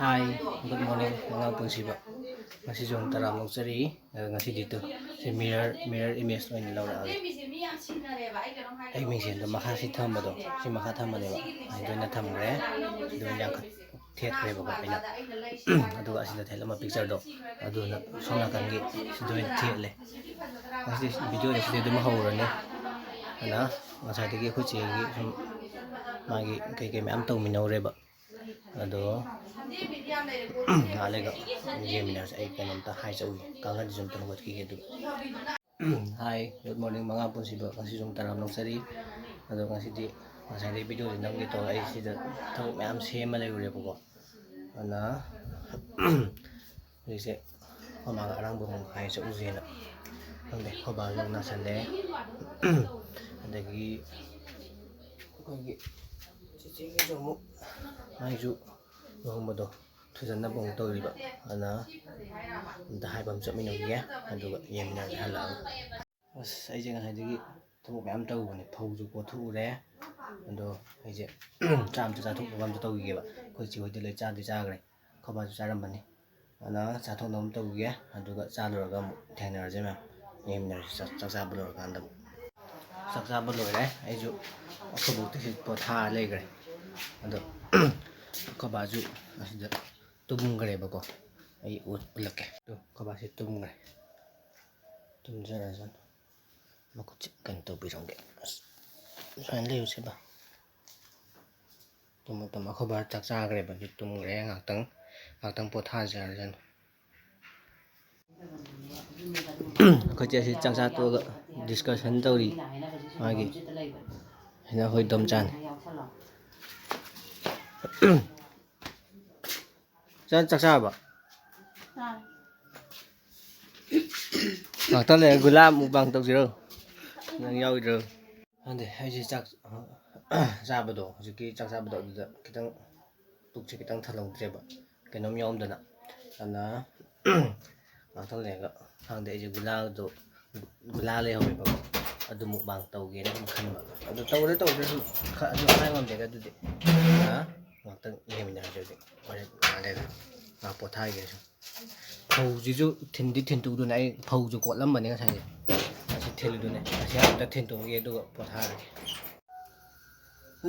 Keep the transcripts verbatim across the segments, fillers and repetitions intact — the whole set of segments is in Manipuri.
Hi, good morning, ꯑꯉꯥꯡ ꯄꯨꯟꯁꯤꯕ꯫ ꯉꯁꯤꯁꯨ ꯑꯃꯨꯛ ꯇꯔꯥꯝ ꯑꯣꯛꯆꯔꯤ꯫ ꯑꯗꯣ ꯉꯁꯤꯗꯤ ꯇꯨ, ꯁꯤ mirror, mirror image ꯑꯣꯏꯅ ꯂꯧꯔꯛꯑꯒꯦ꯫ ꯑꯩ ꯃꯤꯡꯁꯦꯜꯗꯣ ꯃꯈꯥ ꯁꯤ ꯊꯝꯕꯗꯣ, ꯁꯤ ꯃꯈꯥ ꯊꯝꯕꯅꯦꯕ꯫ ꯑꯁꯤꯗ ꯑꯣꯏꯅ ꯊꯝꯈ꯭ꯔꯦ꯫ ꯑꯗꯨ ꯑꯣꯏꯅ ꯌꯥꯝ ꯊꯦꯠꯈ꯭ꯔꯦꯕꯀꯣ ꯑꯩꯅ꯫ ꯑꯗꯨꯒ ꯑꯁꯤꯗ ꯊꯦꯠꯂꯝꯕ pictureꯗꯣ ꯑꯗꯨꯅ ꯁꯣꯝ ꯅꯥꯀꯟꯒꯤ ꯁꯤꯗ ꯑꯣꯏꯅ ꯊꯦꯠꯂꯦ꯫ ꯉꯁꯤ videoꯁꯦ ꯁꯤꯗꯩ ꯑꯗꯨꯝ ꯍꯧꯔꯅꯤ꯫ ꯑꯗꯨꯅ ꯉꯁꯥꯏꯗꯒꯤ ꯑꯩꯈꯣꯏ ꯆꯦꯒꯤ ꯁꯨꯝ ꯃꯥꯒꯤ ꯀꯩꯀꯩ ꯃꯌꯥꯝ ꯇꯧꯃꯤꯟꯅꯧꯔꯦꯕ꯫ ꯑꯗꯣ ꯉꯥꯏꯍꯥꯛ ꯂꯩꯒ ꯌꯦꯡꯃꯤꯟꯅꯔꯁꯦ꯫ ꯑꯩ ꯀꯩꯅꯣꯝꯇ ꯍꯥꯏꯖꯧꯒꯦ, ꯀꯥꯡꯈꯟꯁꯤꯁꯨ ꯑꯝꯇ ꯍꯧꯒꯠꯈꯤꯒꯦ꯫ ꯑꯗꯨ Hi, good morning, ꯃꯉꯥ ꯄꯨꯟꯁꯤꯕ꯫ ꯉꯁꯤꯁꯨ ꯑꯃꯨꯛ ꯇꯔꯥꯝ ꯑꯣꯛꯆꯔꯤ꯫ ꯑꯗꯣ ꯉꯁꯤꯗꯤ ꯉꯁꯥꯏꯗꯩ videoꯁꯦ ꯅꯝꯒꯦ ꯇꯧꯔꯒ ꯑꯩ ꯁꯤꯗ ꯊꯕꯛ ꯃꯌꯥꯝ ꯁꯦꯝꯃ ꯂꯩꯔꯨꯔꯦꯕꯀꯣ꯫ ꯑꯗꯨꯅ ꯍꯧꯖꯤꯛꯁꯦ ꯑꯩꯈꯣꯏ ꯃꯥꯒ ꯑꯔꯥꯡꯕ ꯑꯃꯨꯛ ꯍꯥꯏ ꯆꯠꯂꯨꯁꯦꯅ꯫ ꯈꯪꯗꯦ, ꯑꯩꯈꯣꯏ ꯕꯥꯁꯨ ꯑꯃꯨꯛ ꯅꯥꯁꯜꯂꯦ꯫ ꯑꯗꯒꯤ ꯑꯩꯈꯣꯏꯒꯤ ꯆꯤꯆꯦꯒꯤꯁꯨ ꯑꯃꯨꯛ, ꯃꯥꯏꯁꯨ ꯂꯨꯍꯣꯡꯕꯗꯣ ꯊꯨꯖꯟꯅꯕ ꯑꯃꯨꯛ ꯇꯧꯔꯤꯕ꯫ ꯑꯗꯨꯅ ꯑꯝꯇ ꯍꯥꯏꯕ ꯑꯃ ꯆꯠꯃꯤꯟꯅꯈꯤꯒꯦ, ꯑꯗꯨꯒ ꯌꯦꯡꯃꯤꯟꯅꯔꯒꯦ ꯍꯜꯂꯛꯑꯒ꯫ ꯑꯁ, ꯑꯩꯁꯦ ꯉꯁꯥꯏꯗꯒꯤ ꯊꯕꯛ ꯃꯌꯥꯝ ꯇꯧꯕꯅꯦ꯫ ꯐꯧꯁꯨ ꯄꯣꯠꯊꯣꯛꯎꯔꯦ꯫ ꯑꯗꯣ ꯑꯩꯁꯦ ꯆꯥꯛ ꯑꯝꯇ ꯆꯥꯊꯣꯛꯅꯕ ꯑꯝꯇ ꯇꯧꯈꯤꯒꯦꯕ꯫ ꯑꯩꯈꯣꯏ ꯆꯦ ꯍꯣꯏꯗꯤ ꯂꯣꯏ ꯆꯥꯗꯤ ꯆꯥꯈ꯭ꯔꯦ꯫ ꯑꯩꯈꯣꯏ ꯕꯥꯁꯨ ꯆꯥꯔꯝꯕꯅꯤ꯫ ꯑꯗꯨꯅ ꯆꯥꯊꯣꯛꯅꯕ ꯑꯃ ꯇꯧꯈꯤꯒꯦ꯫ ꯑꯗꯨꯒ ꯆꯥ ꯂꯣꯏꯔꯒ ꯑꯃꯨꯛ ꯊꯦꯡꯅꯔꯁꯦ ꯃꯌꯥꯝ꯫ ꯌꯦꯡꯃꯤꯟꯅꯔꯁꯤ ꯆꯥꯛ, ꯆꯥꯛ ꯆꯥꯕ ꯂꯣꯏꯔꯀꯥꯟꯗ ꯑꯃꯨꯛ꯫ ꯆꯥꯛ ꯆꯥꯕ ꯂꯣꯏꯔꯦ꯫ ꯑꯩꯁꯨ ꯑꯩꯈꯣꯏ ꯕꯣꯛꯇ ꯁꯤ ꯄꯣꯊꯥꯔ ꯂꯩꯈ꯭ꯔꯦ꯫ ꯑꯗꯣ ꯑꯩꯈꯣꯏ ꯕꯥꯁꯨ ꯑꯁꯤꯗ ꯇꯨꯝꯈ꯭ꯔꯦꯕꯀꯣ꯫ ꯑꯩ ꯎꯠ-, ꯎꯠꯂꯛꯀꯦ꯫ ꯑꯗꯣ ꯑꯩꯈꯣꯏ ꯕꯥꯁꯤ ꯇꯨꯝꯈ꯭ꯔꯦ꯫ ꯇꯨꯝꯖꯔꯁꯅꯨ꯫ ꯃꯈꯨꯠꯁꯦ ꯀꯩꯅꯣ ꯇꯧꯕꯤꯔꯝꯒꯦ꯫ ꯑꯁ, ꯁꯨꯃꯥꯏꯅ ꯂꯩꯌꯨꯁꯦ ꯕꯥ꯫ ꯇꯨꯝꯃꯣ, ꯇꯨꯝꯃꯣ꯫ ꯑꯩꯈꯣꯏ ꯕꯥ ꯆꯥꯛ ꯆꯥꯈ꯭ꯔꯦꯕ, ꯑꯗꯨ ꯇꯨꯝꯈ꯭ꯔꯦ꯫ ꯉꯥꯛꯇꯪ, ꯉꯥꯛꯇꯪ ꯄꯣꯊꯥꯖꯔꯖꯅꯨ꯫ ꯑꯩꯈꯣꯏ ꯆꯦ ꯑꯁꯤ ꯆꯥꯛ ꯆꯥ ꯇꯣꯛꯑꯒ discussion ꯇꯧꯔꯤ꯫ ꯃꯥꯒꯤ, ꯁꯤꯅ ꯑꯩꯈꯣꯏ ꯏꯗꯣꯝꯆꯥꯅꯤ꯫ ꯆꯥꯛ, ꯆꯥꯛ ꯆꯥꯔꯕ? ꯆꯥꯔꯦ꯫ ꯉꯥꯛꯇꯪ ꯂꯩꯔꯒ ꯒꯨꯂꯥ mukbang ꯇꯧꯁꯤꯔꯣ? ꯅꯪ ꯌꯥꯎꯔꯣꯏꯗ꯭ꯔꯣ? ꯈꯪꯗꯦ, ꯑꯩꯁꯦ ꯆꯥꯛ ꯆꯥꯕꯗꯣ, ꯍꯧꯖꯤꯛꯀꯤ ꯆꯥꯛ ꯆꯥꯕꯗꯣ ꯑꯗꯨꯗ ꯈꯤꯇꯪ ꯄꯨꯛꯁꯦ ꯈꯤꯇꯪ ꯊꯜꯍꯧꯗ꯭ꯔꯦꯕ, ꯀꯩꯅꯣꯝ ꯌꯥꯎꯔꯝꯗꯅ꯫ ꯑꯗꯨꯅ ꯉꯥꯛꯇꯪ ꯂꯩꯔꯒ, ꯈꯪꯗꯦ, ꯑꯩꯁꯦ ꯒꯨꯂꯥꯗꯣ, ꯒꯨꯂꯥ ꯂꯩꯍꯧꯋꯦꯕꯀꯣ, ꯑꯗꯨ mukbang ꯇꯧꯒꯦꯅ ꯑꯗꯨꯝ ꯈꯟꯕ꯫ ꯑꯗꯨ ꯇꯧꯔꯦ ꯇꯧꯗ꯭ꯔꯦ ꯑꯗꯨꯝ ꯈ-, ꯑꯗꯨ ꯍꯥꯏ ꯉꯝꯗꯦꯗ ꯑꯗꯨꯗꯤ꯫ ꯑꯗꯨꯅ ꯉꯥꯛꯇꯪ ꯌꯦꯡꯃꯤꯟꯅꯔꯁꯦ ꯍꯧꯖꯤꯛ꯫ ꯍꯣꯔꯦꯟ ꯉꯥꯏꯍꯥꯛ ꯂꯩꯔꯒ ꯉꯥꯏꯍꯥꯛ ꯄꯣꯊꯥꯈꯤꯒꯦ ꯑꯩꯁꯨ꯫ ꯐꯧꯁꯤꯁꯨ ꯊꯤꯟꯗꯤ ꯊꯤꯟꯇꯣꯛꯎꯗꯨꯅ ꯑꯩ ꯐꯧꯁꯨ ꯀꯣꯠꯂꯝꯕꯅꯦ ꯉꯁꯥꯏꯁꯦ꯫ ꯑꯁꯤ ꯊꯤꯜꯂꯨꯗꯨꯅꯦ꯫ ꯑꯁꯤ ꯑꯝꯇ ꯊꯤꯟꯇꯣꯛꯑꯒꯦ ꯑꯗꯨꯒ ꯄꯣꯊꯥꯔꯒꯦ꯫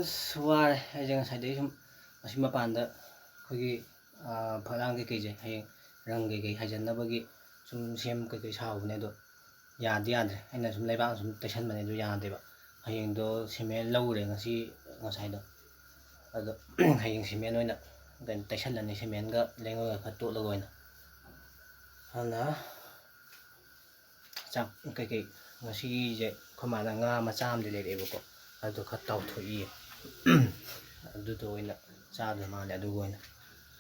ꯑꯁ, ꯋꯥꯔꯦ ꯑꯩꯁꯦ ꯉꯁꯥꯏꯗꯒꯤ ꯁꯨꯝ ꯑꯁꯤ ꯃꯄꯥꯟꯗ ꯑꯩꯈꯣꯏꯒꯤ, ꯑꯥ, ꯐꯛꯂꯥꯡ ꯀꯩꯀꯩꯁꯦ ꯍꯌꯦꯡ ꯔꯪ ꯀꯩꯀꯩ ꯍꯩꯖꯤꯟꯅꯕꯒꯤ ꯁꯨꯝ ꯁꯦꯝ ꯀꯩꯀꯩ ꯁꯥꯍꯧꯕꯅꯦ, ꯑꯗꯣ ꯌꯥꯗꯤ ꯌꯥꯗ꯭ꯔꯦ꯫ ꯑꯩꯅ ꯁꯨꯝ ꯂꯩꯕꯥꯛꯅ ꯁꯨꯝ ꯇꯩꯁꯟꯕꯅꯦ, ꯑꯗꯨ ꯌꯥꯗꯦꯕ꯫ ꯍꯌꯦꯡꯗꯣ ꯁꯤꯃꯦꯟ ꯂꯧꯔꯨꯔꯦ ꯉꯁꯤ, ꯉꯁꯥꯏꯗꯣ꯫ ꯑꯗꯣ ꯍꯌꯦꯡ ꯁꯤꯃꯦꯟ ꯑꯣꯏꯅ ꯀꯩꯅꯣ ꯇꯩꯁꯜꯂꯅꯤ, ꯁꯤꯃꯦꯟꯒ ꯂꯩꯉꯣꯏꯒ ꯈꯔ ꯇꯣꯠꯂꯒ ꯑꯣꯏꯅ꯫ ꯑꯗꯨꯅ ꯆꯥꯛ ꯀꯩꯀꯩ ꯉꯁꯤꯒꯤꯁꯦ ꯑꯩꯈꯣꯏ ꯃꯥꯅ ꯉꯥ ꯃꯆꯥ ꯑꯃꯗꯤ ꯂꯩꯔꯛꯑꯦꯕꯀꯣ, ꯑꯗꯨ ꯈꯔ ꯇꯥꯎꯊꯣꯛꯏꯌꯦ꯫ ꯑꯗꯨꯗꯣ ꯑꯣꯏꯅ ꯆꯥꯗꯣꯏ ꯃꯥꯜꯂꯦ꯫ ꯑꯗꯨꯒ ꯑꯣꯏꯅ,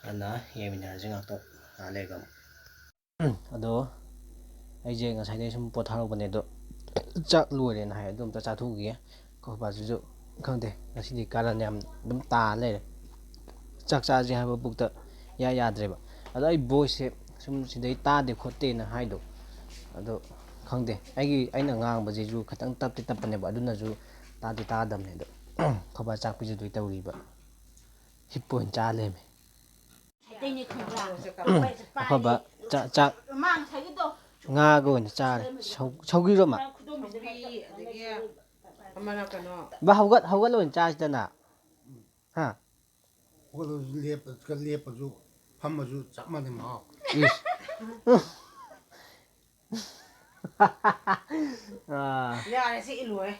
ꯑꯗꯨꯅ ꯌꯦꯡꯃꯤꯟꯅꯔꯁꯤ ꯉꯥꯛꯇꯪ, ꯉꯥꯏꯍꯥꯛ ꯂꯩꯔꯒ ꯑꯃꯨꯛ꯫ ꯑꯗꯣ ꯑꯩꯁꯦ ꯉꯁꯥꯏꯗꯩ ꯁꯨꯝ ꯄꯣꯊꯥꯔꯛꯄꯅꯦ, ꯑꯗꯣ ꯆꯥꯛ ꯂꯣꯏꯔꯦꯅ ꯍꯥꯏ꯫ ꯑꯗꯨ ꯑꯝꯇ ꯆꯥꯊꯣꯛꯎꯈꯤꯒꯦ꯫ ꯑꯩꯈꯣꯏ ꯕꯥꯁꯤꯁꯨ ꯈꯪꯗꯦ, ꯉꯁꯤꯗꯤ ꯀꯥꯔꯟ ꯌꯥꯝ ꯑꯗꯨꯝ ꯇꯥ ꯂꯩꯔꯦ꯫ ꯆꯥꯛ ꯆꯥꯁꯦ ꯍꯥꯏꯕ ꯄꯨꯛꯇ ꯏꯌꯥ ꯌꯥꯗ꯭ꯔꯦꯕ꯫ ꯑꯗꯣ ꯑꯩ ꯚꯣꯏꯁꯁꯦ ꯁꯨꯝ ꯁꯤꯗꯩ ꯇꯥꯗꯦ ꯈꯣꯠꯇꯦꯅ ꯍꯥꯏꯗꯣ, ꯑꯗꯣ ꯈꯪꯗꯦ, ꯑꯩꯒꯤ, ꯑꯩꯅ ꯉꯥꯡꯕꯁꯤꯁꯨ ꯈꯤꯇꯪ ꯇꯞꯇꯤ ꯇꯞꯄꯅꯦꯕ, ꯑꯗꯨꯅꯁꯨ ꯇꯥꯗꯤ ꯇꯥꯗꯕꯅꯦ꯫ ꯑꯗꯣ ꯑꯩꯈꯣꯏ ꯕꯥ ꯆꯥꯛ ꯄꯤꯖꯗꯣꯏ ꯇꯧꯔꯤꯕ꯫ ꯍꯤꯞꯄ ꯑꯣꯏꯅ ꯆꯥ ꯂꯩꯔꯝꯃꯦ꯫ ꯑꯇꯩꯅꯦ ꯈꯪꯕ꯭ꯔꯥ? ꯑꯩꯈꯣꯏ ꯕꯥ ꯆꯥ-, ꯆꯥꯛ ꯃꯥ ꯉꯁꯥꯏꯒꯤꯗꯣ ꯉꯥꯒ ꯑꯣꯏꯅ ꯆꯥꯔꯦ꯫ ꯁꯧ-, ꯁꯧꯒ꯭ꯔꯤꯔꯣ, ꯃꯥ? ꯈꯨꯗꯣꯝꯕꯤꯗꯨꯅ ꯁꯧꯒ꯭ꯔꯤ, ꯑꯗꯒꯤ ꯑꯃꯅ ꯀꯩꯅꯣ꯫ ꯕꯥ, ꯍꯧꯒꯠ-, ꯍꯧꯒꯠꯂ ꯑꯣꯏꯅ ꯆꯥꯁꯤꯗꯅ꯫ ꯍꯥ? ꯍꯧꯒꯠꯂꯁꯨ ꯂꯦꯞꯄ-, ꯂꯦꯞꯄꯁꯨ ꯐꯝꯃꯁꯨ ꯆꯞ ꯃꯥꯟꯅꯩ ꯃꯍꯥꯎ꯫ ꯏꯁ꯫ ꯑꯥ꯫ ꯌꯥꯔꯦ, ꯁꯤ ꯏꯜꯂꯣꯍꯦ꯫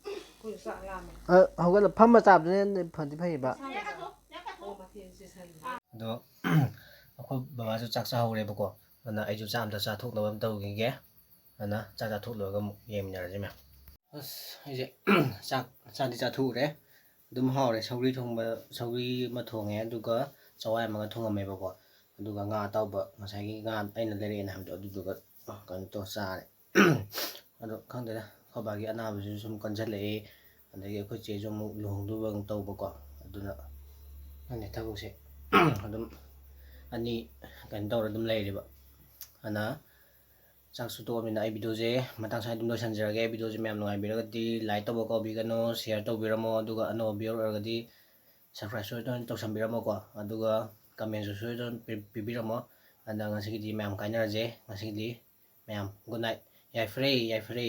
ꯑꯩꯈꯣꯏꯁꯨ ꯆꯥꯛ ꯂꯥꯝꯃꯦ꯫ ꯑ, ꯍꯧꯒꯠꯂ ꯐꯝꯃ ꯆꯥꯕꯗꯨꯅ ꯍꯦꯟꯅ ꯐꯗꯤ ꯐꯩꯌꯦꯕ꯫ ꯑꯣ, ꯃꯊꯦꯜ ꯁꯤꯁꯜꯂꯦ꯫ ꯑꯗꯣ ꯑꯩꯈꯣꯏ ꯕꯕꯥꯁꯨ ꯆꯥꯛ ꯆꯥꯍꯧꯔꯦꯕꯀꯣ, ꯑꯗꯨꯅ ꯑꯩꯁꯨ ꯆꯥꯛ ꯑꯝꯇ ꯆꯥꯊꯣꯛꯅꯕ ꯑꯃ ꯇꯧꯈꯤꯒꯦ꯫ ꯑꯗꯨꯅ ꯆꯥꯛ ꯆꯥꯊꯣꯛ ꯂꯣꯏꯔꯒ ꯑꯃꯨꯛ ꯌꯦꯡꯃꯤꯟꯅꯔꯁꯤ ꯃꯌꯥꯝ꯫ ꯑꯁ, ꯑꯩꯁꯦ ꯆꯥꯛ ꯆꯥꯗꯤ ꯆꯥꯊꯣꯛꯎꯔꯦ꯫ ꯑꯗꯨꯝ ꯍꯥꯎꯔꯦ꯫ ꯁꯧꯒ꯭ꯔꯤ ꯊꯣꯡꯕ, ꯁꯧꯒ꯭ꯔꯤ ꯑꯃ ꯊꯣꯡꯉꯦ, ꯑꯗꯨꯒ ꯆꯋꯥꯏ ꯑꯃꯒ ꯊꯣꯡꯉꯝꯃꯦꯕꯀꯣ꯫ ꯑꯗꯨꯒ ꯉꯥ ꯑꯇꯥꯎꯕ, ꯉꯁꯥꯏꯒꯤ ꯉꯥ ꯑꯩꯅ ꯂꯩꯔꯛꯑꯦꯅ ꯍꯥꯏꯕꯗꯣ, ꯑꯗꯨꯗꯨꯒ ꯀꯩꯅꯣ ꯇꯧꯔ ꯆꯥꯔꯦ꯫ ꯑꯗꯣ ꯈꯪꯗꯦꯗ, ꯑꯩꯈꯣꯏ ꯕꯥꯒꯤ ꯑꯅꯥꯕꯁꯤꯁꯨ ꯁꯨꯝ ꯀꯟꯁꯤꯜꯂꯛꯑꯦ꯫ ꯑꯗꯒꯤ ꯑꯩꯈꯣꯏ ꯆꯦꯁꯨ ꯑꯃꯨꯛ ꯂꯨꯍꯣꯡꯗꯧꯕ ꯑꯃꯨꯛ ꯇꯧꯕꯀꯣ꯫ ꯑꯗꯨꯅ ꯈꯪꯗꯦ, ꯊꯕꯛꯁꯦ ꯑꯗꯨꯝ ꯑꯅꯤ ꯀꯩꯅꯣ ꯇꯧꯔ ꯑꯗꯨꯝ ꯂꯩꯔꯦꯕ꯫ ꯑꯗꯨꯅ ꯆꯥꯛꯁꯨ ꯇꯣꯛꯑꯃꯤꯅ ꯑꯩ ꯚꯤꯗꯤꯑꯣꯁꯦ ꯃꯇꯥꯡ ꯁ꯭ꯋꯥꯏꯗ ꯑꯗꯨꯝ ꯂꯣꯏꯁꯤꯟꯖꯔꯒꯦ꯫ ꯚꯤꯗꯤꯑꯣꯁꯦ ꯃꯌꯥꯝ ꯅꯨꯡꯉꯥꯏꯕꯤꯔꯒꯗꯤ like ꯇꯧꯕ ꯀꯥꯎꯕꯤꯒꯅꯨ, share ꯇꯧꯕꯤꯔꯝꯃꯣ, ꯑꯗꯨꯒ ꯑꯅꯧꯕ viewer ꯑꯣꯏꯔꯒꯗꯤ subscribe ꯁꯣꯏꯗꯅ ꯇꯧꯁꯟꯕꯤꯔꯝꯃꯣꯀꯣ, ꯑꯗꯨꯒ comment ꯁꯨ ꯁꯣꯏꯗꯅ ꯄꯤ- ꯄꯤꯕꯤꯔꯝꯃꯣ꯫ ꯑꯗ ꯉꯁꯤꯒꯤꯗꯤ ꯃꯌꯥꯝ ꯀꯥꯏꯅꯔꯁꯦ꯫ ꯉꯁꯤꯒꯤꯗꯤ ꯃꯌꯥꯝ good night, ꯌꯥꯏꯐꯔꯦ, ꯌꯥꯏꯐꯔꯦ꯫